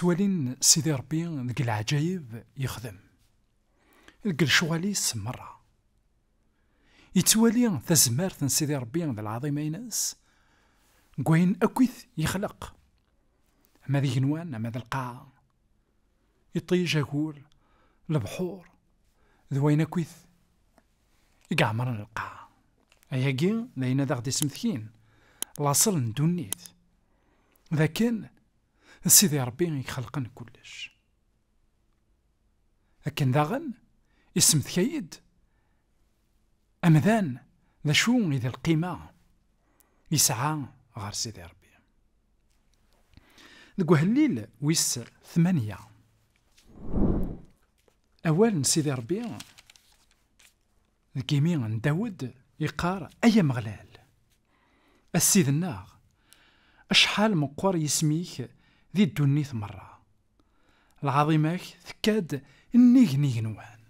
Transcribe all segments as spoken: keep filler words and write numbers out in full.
Ttwalin Sidi Ṛebbi deg leɛǧayeb yexdem, deg lecɣal-is merra. Yettwali tazmert n Sidi Ṛebbi d lɛaḍima-ines deg wayen akk i t-yexleq, ama d igenwan, ama d lqaɛa, iṭij, agur, lebḥur, d wayen akk i t-, i iɛemren lqaɛa. Ayagi d ayen ad aɣ-d-ismektin laṣel n ddunit, d akken d Sidi Ṛebbi i ixelqen kullec. Akken daɣen, ismetka-yi-d amdan d acu i d lqima yesɛa ɣer Sidi Ṛebbi. Deg uhellil wis tmanya, awal n Sidi Ṛebbi deg imi n Dawed yeqqar: "Ay Ameɣlal, a Ssid-nneɣ, acḥal meqqer yisem-ik di ddunit merra! Lɛaḍima-k tekka-d nnig n igenwan.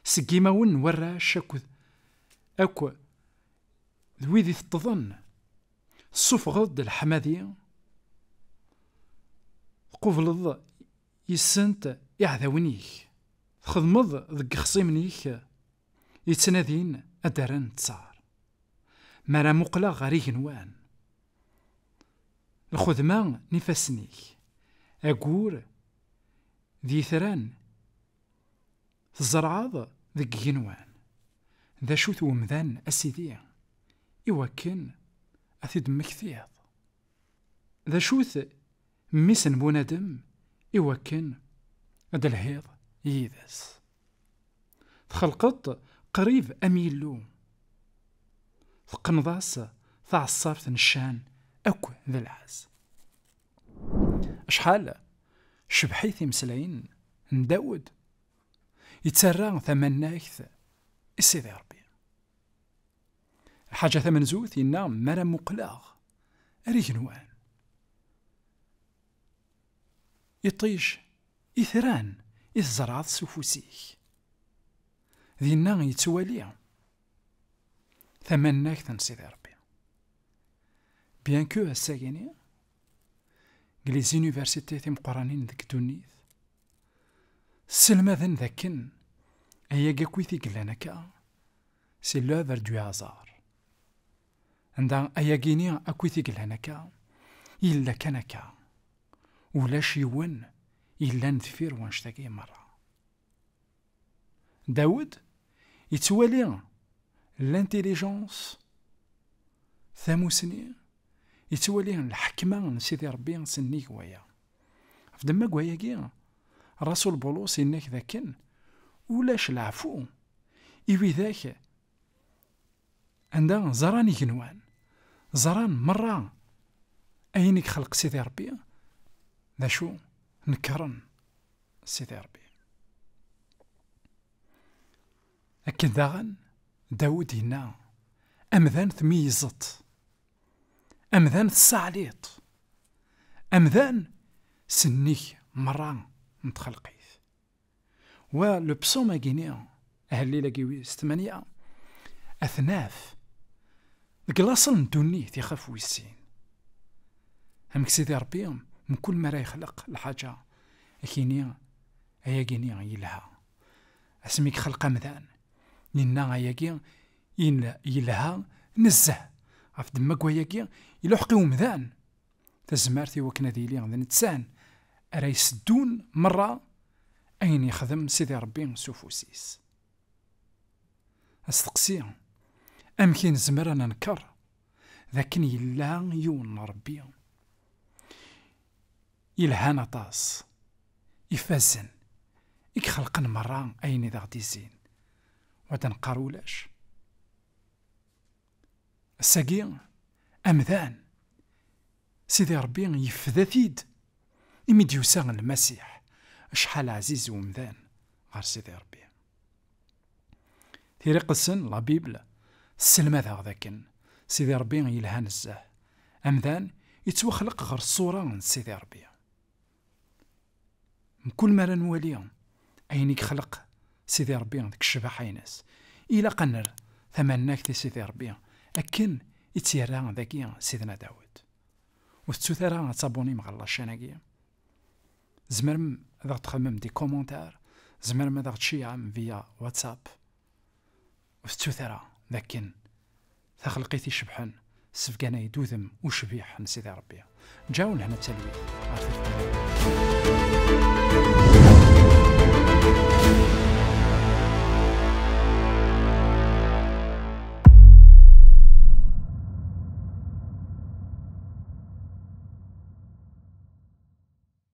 Seg imawen n warrac akked akk d wid iteṭṭḍen, tessufɣeḍ-d leḥmadi, tqubleḍ yis-sent iɛdawen-ik, txedmeḍ deg ixṣimen-ik yettnadin ad d-rren ttar. Mi ara muqleɣ ɣer igenwan, lxedma n ifassen-ik, agur d yitran tzerɛeḍ deg igenwan. D acu-t wemdan, a Sidi, iwakken ad t-id-temmektiḍ? D acu-t mmi-s n bunadem iwakken ad d-telhiḍ yid-s? Txelqeḍ-t qrib am Yillu, teqqneḍ-as taɛeṣṣabt n ccan akk d lɛezz." Acḥal cebḥit imeslayen n Dawed, yettarra tamannagt i Sidi Ṛebbi. Lḥaǧa tamenzut, yenna: "Mi ara muqleɣ ar igenwan, iṭij, itran i tzerɛeḍ s ufus-ik." Dinna yettwali tamannagt n Sidi Ṛebbi. Bien que ass-agini, deg les universités timeqqranin deg ddunit, sselmaden dakken ayagi akk i t-yellan akka, c'est l'œuvre du hasard. Anda ayagini akk i t-yellan akka, yella kan akka. Ulac yiwen yellan deffir wanect-agi merra. Dawed yettwali l'intelligence, tamusni, yettwali lḥekma n Sidi Ṛebbi sennig waya. Ɣef ddemma n wayagi, Rasul Bulus yenna-k dakken ulac leɛfu i widak anda ẓran igenwan, ẓran merra ayen i yexleq Sidi Ṛebbi, d acu? Nekren Sidi Ṛebbi. Akken daɣen, Dawed yenna: "Amdan tmeyzeḍ, amdan tessaɛliḍ, amdan sennig merra n txelqit." Wa le psaume-agini, ahellil-agi wis tmanya, ad t-naf deg laṣel n ddunit ixef wis sin. Amek Sidi Ṛebbi, mkul mi ara yexleq lḥaǧa, akini, ayagini yelha. Asmi yexleq amdan, yenna ayagi yel-, yelha nezzeh. Ɣef ddemma n wayagi, iluḥeq i umdan tazmert i wakken ad yili d nettan ara iseddun merra ayen yexdem Sidi Ṛebbi s ufus-is. Asteqsi: amek i nezmer ad nenker d akken yella yiwen n Ṛebbi yelhan aṭas, ifazen, i ixelqen merra ayen i d aɣ-d-izzin, u ad neqqar ulac? Ass-agi, amdan, Sidi Ṛebbi yefda-t-id imi d-yusa Lmasiḥ. Acḥal ɛziz umdan ɣer Sidi Ṛebbi. Tira iqedsen, la Bible, tesselmad-aɣ dakken Sidi Ṛebbi yelha nezzeh. Amdan yettwaxleq ɣer ṣṣura n Sidi Ṛebbi. Mkul mi ara nwali ayen i yexleq Sidi Ṛebbi deg ccbaḥa-ines, ilaq ad nerr tamannagt i Sidi Ṛebbi akken i tt-yerra dagi Sidna Dawed. Ur tettut ara ad tabunim ɣer la chaîne-agi, Tzemrem ad aɣ-d-txemmem des commentaires, tzemrem ad aɣ-d-tceyyɛem via WhatsApp. Ur tettut ara d akken taxelqit icebḥen sbeggan-ay-d udem ucbiḥ n Sidi Ṛebbi. Ǧaw lehna d talwit ɣer tafat.